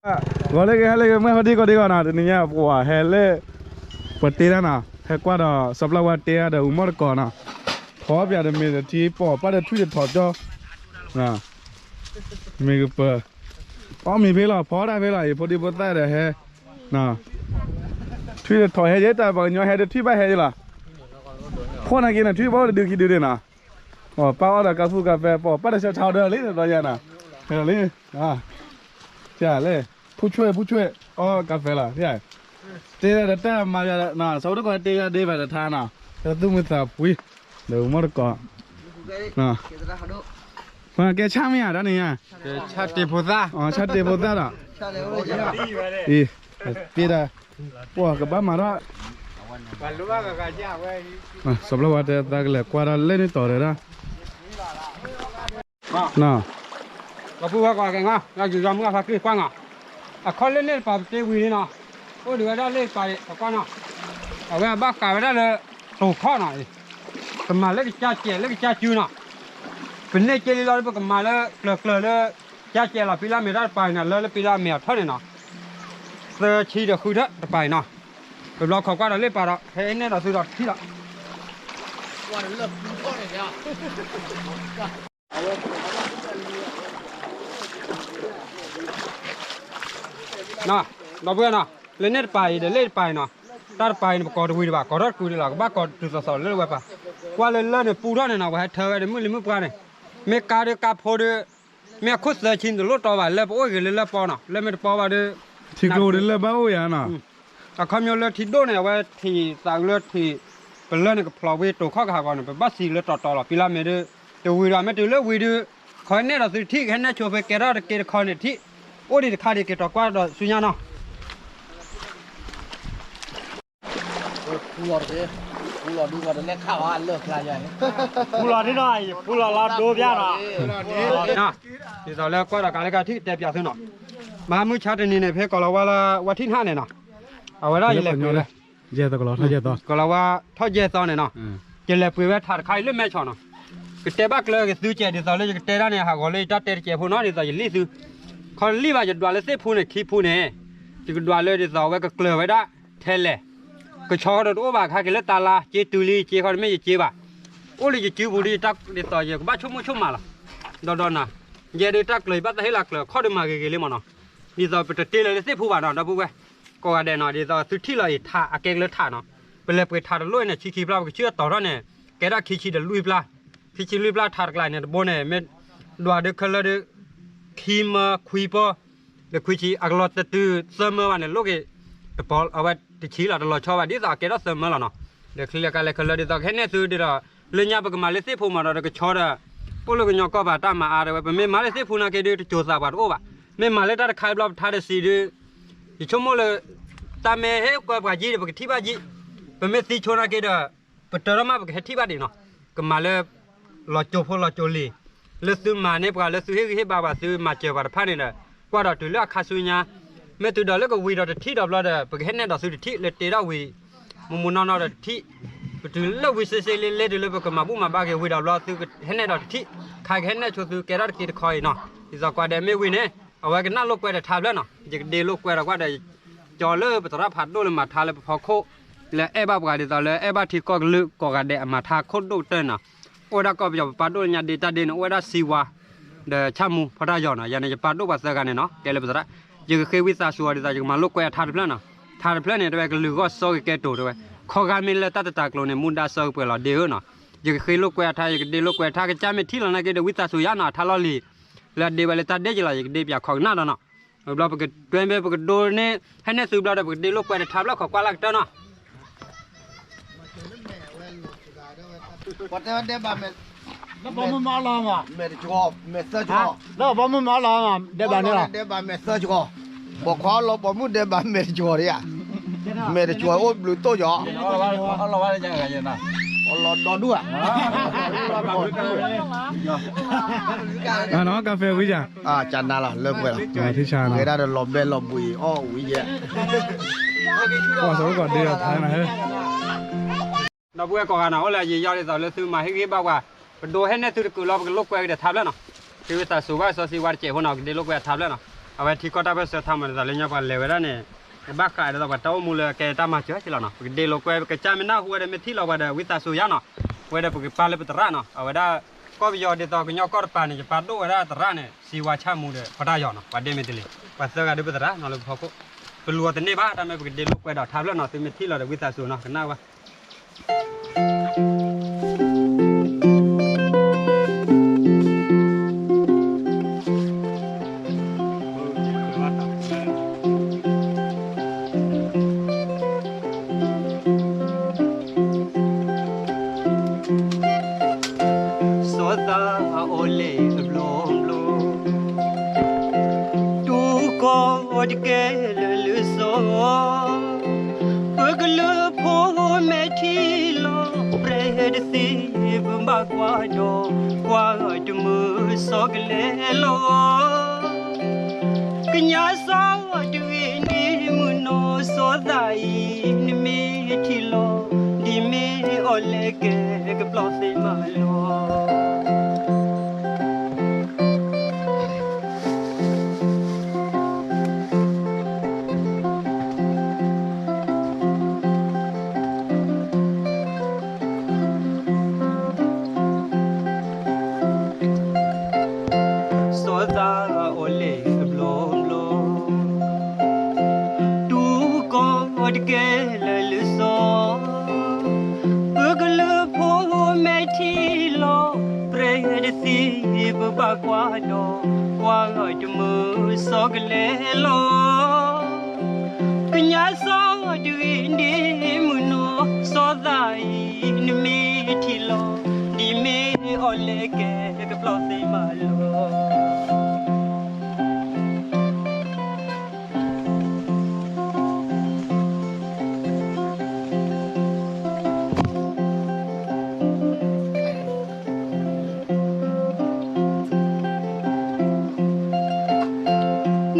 ဂီၤလၢဂ့ၤ ဟဲလၢဂ့ၤ မုၢ်ဟါဒံကီၢ်ဒံကီၢ်နီၤ တနံၤညါပှၤဟဲလၢ ပှၤတ့တၢ်နီၤ ဟဲကွၢ်ဒီးစီၤပျၢ်ဝါတ့တၢ်ဒီးအူမီၣ်တကိးနီၤ ဖီပၠးတမ့ၢ်တထံပီၢ် ပၢ်ဒီးထွံၣ်တထီၣ်ကၠီ မ့ၢ်ကပၢၤ အီၣ်မ့ၤဖဲလီၤ ဖီတၢ်ဖဲလီၤ အံၤဖိဒံဖိသၣ်ဒီးဟဲ ထွံၣ်တထီၣ်ဟဲယဲတၢ် ပှၤကညီဟဲဒီးထွံၣ်ဘၣ်ဟဲယဲလီၤ ဖီနာ်က့န့ၣ် ထွံၣ်ဘၣ်အိၣ်တဒုခံဒုန့ၣ်နီၤ ပၢ်အီၣ်ဒီးကါဖူကါဖဲ ပၢ်ပၢ်တဆၢထီဒီးလံ တဘျီယၤနီၤ လံ လံ ဖူဆွဲၣ် ဖူဆွဲၣ် အီၣ်ကါဖဲလီၤ တဲဒီးတၢ်မၤယၤ စီၤတကိးတဲယၤဒ့ဘၣ်တထါနီၤ သူၣ်မုာ်သးဖှံ ဒီးမီၢ်တကိး ကဲဆၣ်မ့ၢ်ဧါ တၢ်န့ၣ်ညါ ဆၣ်တ့ဖိသၣ် ဆၣ်တ့ဖိသၣ်ဒီး အံၤ ပ့ဒၣ် ပှၤကဘၣ်မၤထီၣ် စီၤပျၢ်ဝါတဲသးကလဲၤကွၢ်တၢ်လဲၣ်န့ၣ်တီၤဒီးဒၣ် ပပုၢ်ဝဲၢ်ကွၢ်က့ၤငါ ယွၤမုၢ်အဖါက့ၤကွၢ်နီၤ အခီလၢန့ၣ်တပၤပတ့ဝံၤန့ၣ်နီၤ အိၣ်ဒံးဝဲဒၣ်လၢပၤတကီၢ်နီၤ အဝဲအဘၣ်ဃးဝဲဒၣ်လၢ တိာ်ခီၣ်နီၤ ကမၤလၢကစၢ်ကဲးလၢကစၢ်စုနီၤ ပန့ၢ်က့လံလီၤ ပကမၤလၢကျၢၤကျၢၤလၢ ကစၢ်ကဲးလီၤ ပံလၢအမဲာ်တၢ်တပၤန့ၣ် လၢလၢပံလၢအမဲာ်အထီၣ်န့ၣ်နီၤ သၢဆံဒီးဃုထၢတပၤအံၤနီၤ ပဘျီခိးကွၢ်ဒီးလၢပၤဒီး ဟဲနဲၣ်ဒီးသုဒီးထံၣ်လီၤ ဒီပုၢ်ဝဲၢ်နီၤ လၢန့ၣ်တပၤအံၤဒီးလၢတပၤအံၤနီၤ တၢ်တပၤအံၤန့ၣ် ပကိးတဝံၤတဘၣ် ကိးထီၣ်တကူဒံးလီၤ ကဘၣ်ကိးတုၤသိးသိးလၢဝဲပၤ ကွၢ်လၢလၢန့ၣ်ပူထီၣ်န့ၣ်နီၤ ပှၤဟဲထၢဝဲဒီးမုၢ်လံမုၢ်ပှၢ်န့ၣ် မ့ၢ်ကါဒုးကါဖိဒုး မ့ၢ်အခိၣ်သၢဆံတလိၣ်တီဘၣ် လၢပအိၣ်ဂ့ၤလၢလၢပီနီၤ လၢမ့ၢ်တပီဘၣ်ဒီး ထံကျိဒုးလၢဘၣ်အိၣ်ယၤနီၤ အခီပညီလၢထံဒိၣ်န့ၣ် အဝဲထံၣ်သးလၢထံၣ် ပလၢန့ၣ်ကဖျိးဝံၤတိာ်ခီၣ်ကဟးဂီၤန့ၣ် ပဘၣ်စံးလၢတီၤတီၤလီၤ ပံလၢအမဲာ်ဒီး တဝံၤဒီးမ့ၢ်တုၤလၢဝံၤဒုး ခီဟဲနဲၣ်ဒီးသုထံၣ် ကဟဲနဲၣ်ဆိဖဲကဲထီၣ်တက့တခီန့ၣ်ထံၣ် အိၣ်ဒံးတခါဒံးက့ၤတီၤကွၢ်ဒီးဆူညါနီၤ ဖူလီၤဒ်နီၤ ဖူလီၤလီၤဒိဘၣ်နီၤ ဒ်သိးလၢကွၢ်ဒီးကးလၢကထံၣ်တဲပၠးသုနီၤ မဟါမုၢ်ဆါတနံၤန့ၣ် ဖဲကိးလီၤဝါလၢဝါထံၣ်နၣ်န့ၣ်နီၤ အဝဲဒၣ်ယလဲၤပှ့ၤဝဲ ကိးလီၤဝါထီၣ်ယဲၢ်သီန့ၣ်နီၤ ယလဲၤပှ့ၤဝဲထးတခါအံၤလၢမဲဆီၣ်နီၤ ကတဲဘၣ်ကျၢၤက့ၤသုကဲး ဒ်သိးလၢယကတဲဒၣ်န့ၣ် ဟးဂီၤလၢယတၢ်တဲတကဲးဖိနီၤ ဒ်သိးယလံၣ်သု ခီလံၣ်ဘၣ် ယဒွးလၢသ့ၣ်ဖူန့ၣ် ခံဖူန့ၣ် ယကဒွးလၢဒ်သိးအဝဲကကျၢၤဝဲဒၣ်ထဲလဲၣ် ကဆီဃီဒီးတအိၣ်ဘၣ်ခါက့ၤလၢတၢ်လါ က့တုၤလံက့ခီတမ့ၢ်ယက့ဘၣ် အိၣ်လၢယစုပူၤဒ် ဒ်သိးယကဘၣ်ဆိကမိၣ်ဆိကမးလီၤ ဒီးဒီးနၤ ယဲဒုးတၢ်ကျၢၤယဘၣ်သးဟ့ၣ်လၤကျၢၤခီဒုးမၤဂ့ၤဂ့ၤလံမ့ၢ်နီၤ ဒ်သိးပတတ့လၢၤလၢသ့ၣ်ဖူဘၣ်နီၤ ဒီပုၢ်ဝဲၢ် ကိးဂၤဒဲးနီၤ ဒ်သိးသုထံၣ်လီၤအံၤထးအကဲကလၢထးနီၤ ပလဲၤပှ့ၤထးတလိၣ်န့ၣ် ဆံခံဖျါ ပကဆူအတီၤထီၣ်န့ၣ် ကဲဒၣ်ခံဆံဒီးလွံၢ်ဖျါ ခံဆံလွံၢ်ဖျါထးတကျါန့ၣ် တဘိန့ၣ် မ့ၢ်ဒွးဒုးခဲလၢာ်ဒုး ခံမၢခွံပီ ဒီးခွံဆံ အကလီၤတတုၤသၢမၢဘၣ်န့ၣ် လိၣ်က့ၤ တပီ အဝဲတဆံလီၤ တလီၤဆီဘၣ် ဒ်သိးအကဲထီၣ်သၢမၢလီၤနီၤ ဒီးချံလၢကါလဲၤခဲလၢာ်ဒ်သိးကဟဲနဲၣ်သုဒ်ဒီး လၢညါပကမၤလၢသ့ၣ်ဖူမးဒီး ဒီးကဆီဒီး အိၣ်လၢကညီကီၢ်ပၤတၢ်မၤအါတဲဝဲ ပမ့ၢ်မၤလၢသ့ၣ်ဖူနာ်က့ဒုး တစိၤသးပှၤတအိၣ်ဘၣ် မ့ၢ်မၤလၢတၢ်တခါဘျီပထါဒီးစံးဒုး ယဆိကမိၣ်လၢ တၢ်မ့ၢ်ဟဲကွဲပှၤယံၤဒီး ပကထံၣ်ဘၣ်ယံၤ ပမ့ၢ်သံဆိနာ်က့ဒီး ပတၢ်ထီၣ်မး ပကဟဲထံၣ်ဘၣ်ဒံးနီၤ ကမၤလၢ လီၤစိၤဖိလီၤစိၤလံၤ လၢသုမၤန့ၢ်ပှၤ လၢသုဟ့ၣ်ဂံၢ်ဟ့ၣ်ဘါပှၤ သုမၤစၢၤပှၤတဖၣ်န့ၣ်ဒီး ကွၢ်ဒီးတုၤလၢအခါဆူညါ မ့ၢ်သုဒီးလၢကဝံၤဒီးတထံၣ်ဒီးဘျီဒီး ပကဟဲနဲၣ်ဒီးသုတထံၣ် လၢတ့ထီၣ်ဝံၤ မူမူနီၢ်နီၢ်ဒီးတထံၣ် ပတုၤလၢဝံၤစ့စ့လ့လ့တုၤလၢပကမၤဘူၣ်မၤဘါက့ၤဝံၤဒီးဘျီ သုကဟဲနဲၣ်ဒီးတထံၣ် ခါကဟဲနဲၣ်ဆိသုကဲထီၣ်တက့ၢ်တခီအံၤနီၤ ဒ်သိးကွၢ်ဒဲးမ့ၢ်ဝံၤန့ၣ် အဝဲကနၣ်လိာ်ကွဲဒီးထါဖျၢၣ်နီၤ ယကဒ့လိာ်ကွဲဒီးကွၢ်ဒီး ကၠီလၢပသရၣ်ဖးဒိၣ်လၢမၤထါလၢပဖီခိၣ် လၢအဲၣ်ဘၣ်ပှၤဒ်သိးလၢအဲၣ်ဘၣ်ထံကီၢ်ကလုာ်ကိးဂၤဒဲးအမၤထါခိၣ်ဒိၣ်ကတၢၢ်နီၤ အိၣ်ဝဲဒၣ်ကီၢ်ပယီၤပပၢ်ဒိၣ်လၢညါဒ့တၢ်ဒ့န့ၣ် အိၣ်ဝဲဒၣ်စံဝါ ဒီးဆၣ်မူဖီတၢ်ယီၤနီၤ ယၤန့ၣ် ယပၢ်ဒိၣ်ပှၤသၢဂၤန့ၣ်နီၤ ကဲလၢပသရၣ် ယကဃ့ဝံသးစူၤအီၤဒ်သိး ယကမၤလိာ်ကွဲအထါတဖျၢၣ်နီၤ ထါတဖျၢၣ်န့ၣ် တဲဝဲကလုာ်ဂီၢ်စီကကဲတိၤတဲဝဲ ခီဂာ်မ့ၢ်လၢတၢ်တတၤကျိၤန့ၣ် မူဒါစီကပှဲၤလီၤဒ့ဧၢနီၤ ယကဃ့လိာ်ကွဲအထါ ယကဒ့လိာ်ကွဲအထါ ကစၢ်မ့ၢ်ထံၣ်လီၤနာ်က့ဒီး ဝံသးစူၤယါနီၤ အထါလီၢ်လံၤ လၢအဒ့ဝဲလၢတၢ်ဒ့က့ၤလီၤ ယကဒ့ပၠးခီကနၣ်ဒီးနီၤ ဘျီပကတွဲမ့ၢ်ပကဒိန့ၣ် ဟဲနဲၣ်သုဘျီဒီး ပကဒ့လိာ်ကွဲတထါဘျီ ခီကွၢ်လၢကတၢၢ်နီၤ ပှၤတဲဝဲဒဲးဘးမဲာ် လၢပှၤမုၢ်မၤအီၣ်လီၤမး မဲာ်တကီၤ မဲာ်သၢကီၤ လၢပှၤမုၢ်မၤအီၣ်လီၤမး ဒဲးဘးန့ၣ်လီၤ ဒဲးဘးမဲာ်သၢကီၤ ပိာ်ခွါအီၣ်လီၤပိာ်မုၣ်ဒဲးဘးမဲာ်တကီၤဒံးဧါ မဲာ်တကီၤအိၣ်ဘျုးတိၢ်ကီၤ အီၣ်လီၤဒီဒူၣ်ဧါ အနီၤ ကါဖဲဝံၤယၤ ကနၤလီၤ လၢပှဲၤလီၤ ဂဲၤဒၣ်ဒီးလီၤဘဲလီၤဘှံးအီၣ်ဝံၤယဲ ပှၤစီၤကီးဒ့လီၤဖးနၤဟဲ ဒီပုၢ်ဝဲၢ်ကိးဂၤနီၤ အိၣ်လၢယံာ်ယီၢ်ဒ်သိးလၢသုမၤဟ့ၣ်ဂံၢ်ဟ့ၣ်ဘါပှၤ ပဒိဟဲနဲၣ်သုတကုာ်လီၤ ပကလိာ်ကွဲက့ၤဒီးထါဖျၢၣ်နီၤ ဃ့ဝံသးစူၤဘၣ်စီဆှံဝါတစဲးဖိနီၤ ကဒ့လိာ်ကွဲအထါဖျၢၣ်နီၤ အဝဲထံကီၢ်တၢ်ပၢၢ်ဆၢထီမၤတသးလၢညါပှၤလဲၤဝဲဒၣ်န့ၣ်, ကဘၣ်ဃးဒ်သိးပှၤတၢ်အိၣ်မူလၢကဲတၢ်မၤစၢၤက့လီၤနီၤ. ပကဒ့လိာ်ကွဲ ပကစၢ်မ့ၢ်နၢ်ဟူဝဲဒီး မ့ၢ်ထံၣ်လီၤပှၤဒီး ဝံသးစူၤယါနီၤ. ဝဲဒီးပကပာ်လၢပသရၣ်နီၤ. အဝဲဒၣ် ကီၢ်ပယီၤဒ်သိးကညီကီၢ်တပၤန့ၣ် ယပာ်ဒိၣ်ဝဲဒၣ်သရၣ်န့ၣ် စံဝါဆၣ်မူဒီး ဖီတၢ်ယီၤနီၤ. ပှၤဒ့မ့ၢ်တလံၤ ပှၤသၢဂၤဒုးပသရၣ်နီၤလၢပဖီခိၣ်. ပလူၤအီၤတန့ၢ်ဘၣ် တၢ်မ့ၢ်ပကဒ့လိာ်ကွဲဒီးထါဖျၢၣ်နီၤ. သုမ့ၢ်ထံၣ်လီၤဒီး ဝံသးစူၤနီၤ ကနၣ်ဝဲ စီၤသးအီၣ်လဲၣ်အဘျီဘျီ, တူၢ်ကီၢ်တကဲလၢာ်လၢာ်စီၤ, ပကလုာ်ဖိမဲာ်ထံလီၤ ပြဲတသ့ ပဘၣ်ကွၢ်ဒီး ကွၢ်တမုာ်စီၤကလဲၤလီၤ. ကညးစီၤတဂ့ၤန့ၣ်မုၢ်နီၤ စီၤသးအံၤ နမ့ၢ်ထံလီၤ ဒ်မ့ၢ်အီၤလဲၣ်ကဲ ကပျီၢ်သ့မးလီၤ. စီၤသးအီၣ်လဲၣ်အဘျီဘျီ, တူၢ်ကီၢ်တကဲလၢာ်လၢာ်စီၤ, ပကလုာ်ဖိမဲာ်ထံလီၤ ပြဲတသ့ ပဘၣ်ကွၢ်ဒီး ကွၢ်တမုာ်စီၤကလဲၤလီၤ. ကညးစီၤတဂ့ၤန့ၣ်မုၢ်နီၤ စီၤသးအံၤ နမ့ၢ်ထံလီၤ ဒ်မ့ၢ်အီၤလဲၣ်ကဲ ကပျီၢ်သ့မးလီၤ.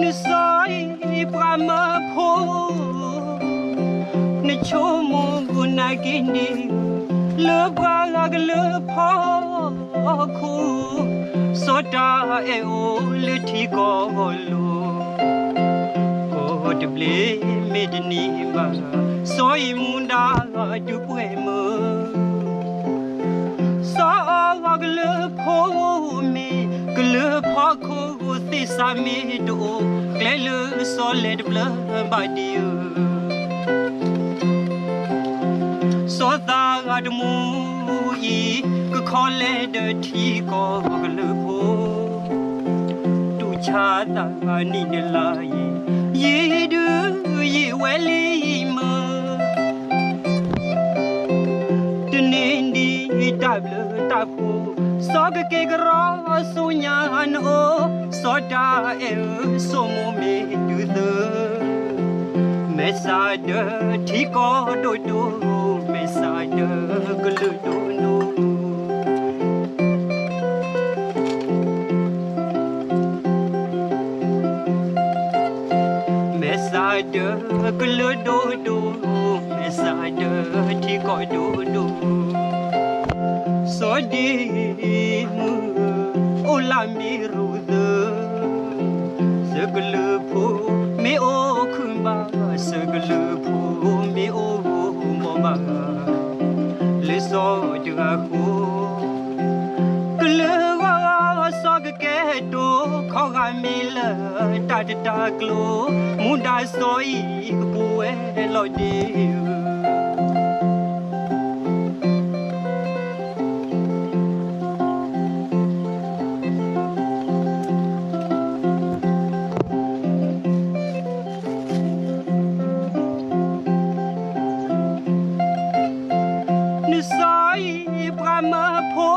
နစီၤအံၤပှၤမၢဖိ, နဆိကမိၣ်နာ်က့ၤဒ် လၢပှၤဂၤကလုာ်ဖီခိၣ်, စီၤတၢ်အဲၣ်အိၣ်လၢထံကီၢ်လီၤ. ကီၢ်တဘျ့မ့ၢ်တန့ၢ်ဘၣ်, စီၤအံၤမူဒါဒုးပှဲၤမုာ် စီၤအီၤဂီၤကလုာ်ဖိမ့ၢ် ကလုာ်ဖီခိၣ်သ့ၣ်စးမ့ၢ်တအိၣ် ကျဲလၢစီၤလဲၤတဘျၢဘၣ်ဒံးဧၢ. စီၤသးဂၤတမူအံၤ ကခီလဲၤဒီးထံကီၢ်ကလုာ်ဖိ တူၢ်ဆါသးနံၣ်နလါအံၤ ယံာ်ဒုးယံာ်ဝဲလံမုၢ် တနံၤဒံးတၢ်ဘျုးတၢ်ဖှိၣ် စီၤကက့ၤကရီစိညါနအိၣ် စီၤတၢ်အဲၣ်ဧၢ ဆိမိၣ်မ့ၢ်ဒုးသု မဲာ်ဆှးဒၢထံကီၢ်ဒိၣ်ဒိၣ် မဲာ်ဆှးဒၢကလုာ်ဒိၣ်ဒိၣ် မဲာ်ဆှးဒၢကလုာ်ဒိၣ်ဒိၣ် မဲာ်ဆှးဒၢထံကီၢ်ဒိၣ်ဒိၣ် စီၤဒ့မုၣ် အိၣ်လၢမ့ၢ်ရူၤသၢ စၢၤကလုာ်ဖိမ့ၢ်အိၣ်ခုၣ်ဘၣ် စၢၤကလုာ်ဖိမ့ၢ်အိၣ်ဘီဘၣ် လၢစီၤတဂၤဃိ ကလုာ်ဂီၢ်စီၤကကဲတိၤ ခီဂာ်မ့ၢ်လၢတၢ်တတၢ်ကျိၤ မူဒါစီၤအံၤကပူၤဝဲလီၤဒ့ဧၢ နစီၤအံၤပှၤမၢဖိ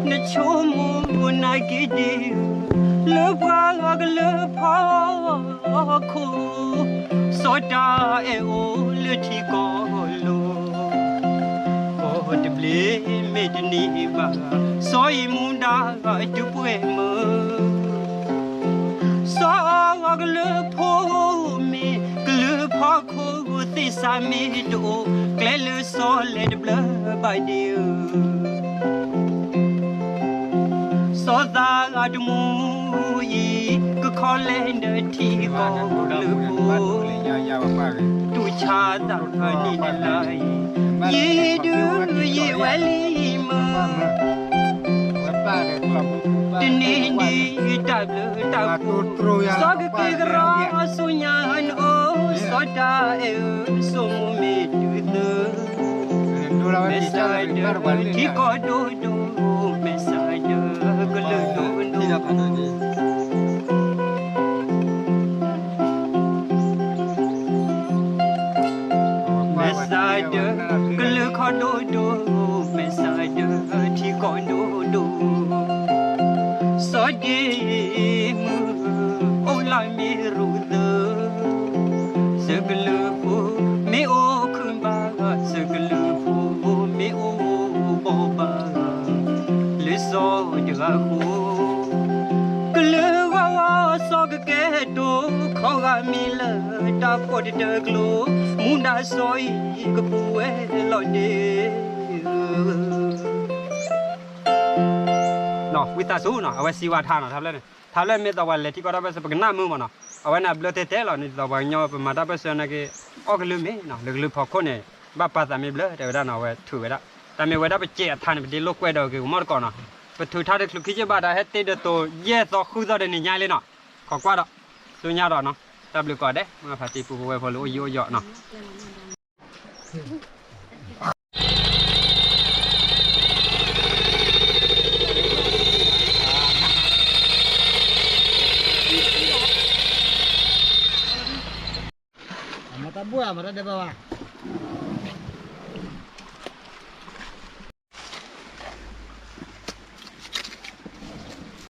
နဆိကမိၣ်နာ်က့ၤဒ် လၢပှၤဂၤကလုာ်ဖီခိၣ် စီၤတၢ်အဲၣ်အိၣ်လၢထံကီၢ်လီၤ ကီၢ်တဘျ့မ့ၢ်တန့ၢ်ဘၣ် စီၤအံၤမူဒါဒုးပှဲၤမုာ် စီၤအီၤဂီၤကလုာ်ဖိမ့ၢ် ကလုာ်ဖီခိၣ်သ့ၣ်စးမ့ၢ်တအိၣ် ကျဲလၢစီၤလဲၤတဘျၢဘၣ်ဒံးဧၢ စီၤသးဂၤတမူအံၤ ခီလဲၣ်နထံကီၢ်ကလုာ်ဖိ, တူၢ်ဆါသးဖၢန့ၣ်နလါအံၤ, ယံၤဒုးယံၤဝဲလံမုၢ်, တနံၤနံၤတၢ်ဘျုးတၢ်ဖှိၣ်, စီၤကက့ၤကရီ ဆူညါနအိၣ်, စီၤတၢ်အဲၣ်ဧၢ ဆိမိၣ်မ့ၢ်တုၤသု, မဲာ်ဆှးဒၢးထံကီၢ်ဒိၣ်ဒိၣ်, မဲာ်ဆှးဒၢးကလုာ်ဒိၣ်ဒိၣ် မဲာ်ဆှးဒၢးကလုာ်ခီဒိၣ်ဒိၣ်, မဲာ်ဆှးဒၢးထံကီၢ်ဒိၣ်ဒိၣ်, စီၤဒ့မုၣ်အိၣ်လၢမ့ၢ်ရူၢ်သၢ, စကလုာ်ဖိမ့ၢ်အိၣ်ခုၣ်ဘၣ်, စကလုာ်ဖိမ့ၢ်အိၣ်ဘီၣ်ဘၣ်, လၢစီၤတဂၤဃိ ကလုာ်ဂီၤဂီၤစီၤကကဲဒိၣ်, ခီဂာ်မံၤလၢတၢ်ဖှီၣ်တတၢၢ်ကျိၤ, မူဒါစီၤအံၤကပူၤဝဲလီၤဒ့ဧၢ. ဝံသးစူၤနီၤ, အဝဲစံးဝဲထါနီၤ, ထါဖျၢၣ်န့ၣ်, ထါဖျၢၣ်မ့ၢ်သိးပှၤလဲၤထံကီၢ်တၢ်ပၢၢ်ဆၢ ပကနၣ်မုာ်မးနီၤ, အဝဲန့ၣ်အဘျၢတဲတဲလီၤန့ၣ် ဒ်သိးပှၤကညီပမၤတၢ်ပၢၢ်ဆၢနာ်က့ အီၣ်ကလုၢ်မ့ၢ်နီၤ, လၢကလုၢ်ဖီခိၣ်န့ၣ် ဘၣ်ပာ်သးမ့ၢ်ဘျၢ တဲဝဲဒၣ်နီၤ, အဝဲထုးဝဲဒၣ်, တၢ်မ့ၢ်ဝဲဒၣ်ပစဲးအထါန့ၣ် ပဒ့လိာ်ကွဲဒီးက့ၤကမီၣ်တကိးနီၤ, ပထုးထါတချုးခံကဘၣ်တၢ်ဟဲတ့ဒီးတိၤယဲၢ်သီဃုသီဒီးန့ၣ်ညါလံနီၤ, ခိးကွၢ်ဒီး, ဆူညါဒီးနီၤ, တၢ်ဘျုးကိးဂၤဒဲး, မ့ၢ်ဖါတံၢ်ပူဖိဝဲၢ်ဖိလၢအိၣ်ယံၤအိၣ်ယီၤနီၤ. မၤတၢ်ဘှၢ် မၤတၢ်ဒဲးဘၣ်ဘၣ်